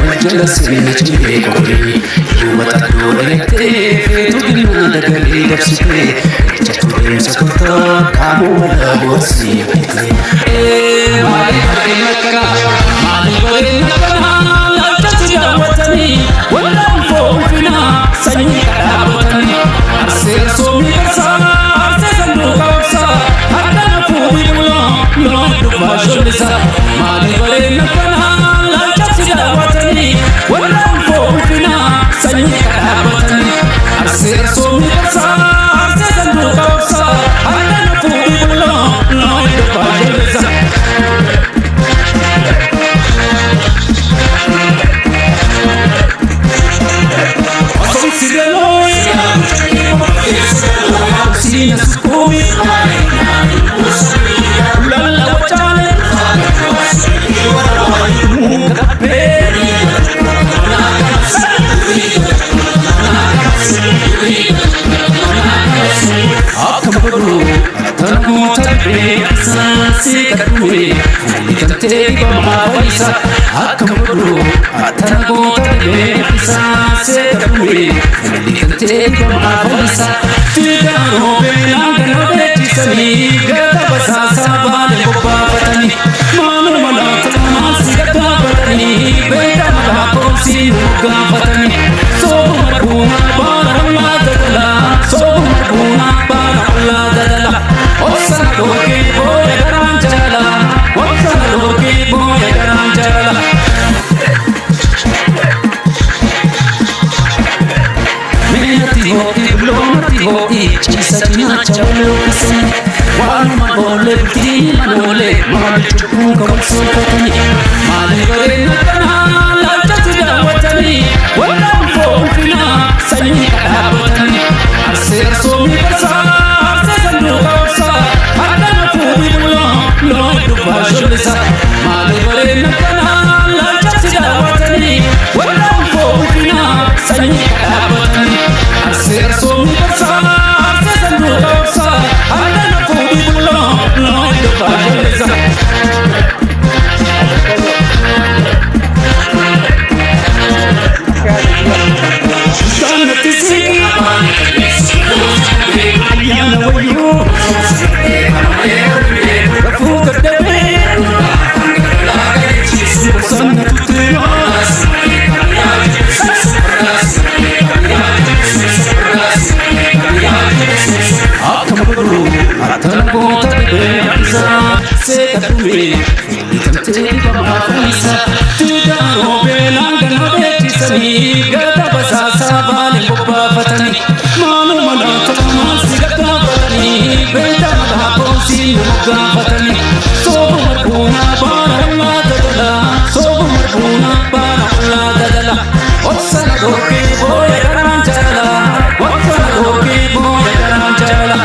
Wal jala seenna cilee qoree duuba xaddoo dheettee feetu dinnaa dagalee dabsitee ejjattu deemsa toltaa qaamuu mala boorsiifte. Maali bareedina akkanaa, maali bareedina akkanaa, laalchatti daawwatanii warra ulfoo ulfinaa sanyii kadhaabatanii. Arsee arsoomii qarsaa, arsee sanduuqa obsaa, harka na fuudhii buloo loon dhufaa shollisa. Maali bareedina akkanaa, laalchatti daawwatanii warra ulfoo ulfinaa sanyii kadhaabatanii. Arsee arsoomii qarsaa, arsee sanduuqa obsaa, harka na fuudhii buloo loon dhufaa shollisa. Osomsi galooyi, siina sukkuumi, lalla wacaale, mukabbee. Akkam godhu tangoota beeksisa seeqa dhume fuulli tantee dibamaa fayyisa. Akkam godhu tangoota beeksisa seeqa dhume fuulli tantee dibamaa fayyisa. Fiigaa beelaan gana beeksisanii gata basaasaa baale bobbaafatanii maaluma laata maal si gaggaafatanii beeka maqaa koomsii nu gaafatanii. Soofuma buunaa baala ollaa dadala, soofuma buunaa baala ollaa dadala, obsana dhookee booya garaan jaalala, obsana dhookee booya garaan jaalala. Meenatti hoo'i bulloomatti hoo'i ciisa cinaacha wal yookkisanii waanuma oolee bultii manoolee maal cubbuu ka wal soolfatanii. Maali bareedina akkanaa, laalchatti daawwatanii warra ulfoo ulfinaa sanyii kadhaabatanii. Arsee arsoomii qarsaa, arsee sanduuqa obsaa, harka na fuudhii bulloo loon dhufaa shollisa. Maali bareedina akkanaa, laalchatti daawwatanii warra ulfoo ulfinaa sanyii kadhaabatanii. Arsee arsoomii qarsaa, arsee sanduuqa obsaa, harka na fuudhii bulloo loon dhufaa shollisa. Gaanatti siqii ayyaana wayyuu rafuu dadhabee bosona tuttuunoo. Akkam godhu attana goota beeksisa seeqa dhume fuulli tantee dibamaa fayyisa. Fiigaa beelaan gana beeksisanii gata basaasaa baale bobbaafatanii maaluma laata maal si gaggaafatanii beeka maqaa koomsii nu gaafatanii. Soofuma buunaa baala ollaa dadala, soofuma buunaa baala ollaa dadala, obsana dhookee booya garaan jaalala, obsana dhookee booya garaan jaalala.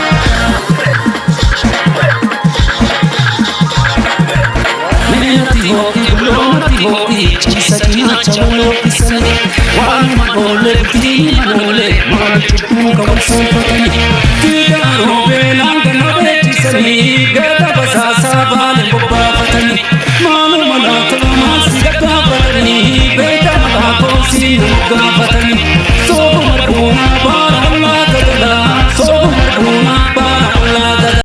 Meenatti hoo'i bulloomatti hoo'i ciisa cinaacha wal yookkisanii waanuma oolee bultii manoolee maal cubbuu ka wal soolfatanii. Fiigaa beelaan gana beeksisanii gata basaasaa baale bobbaafatanii maaluma laata maal si gaggaafatanii beeka maqaa koomsii nu gaafatanii. Soofuma buunaa.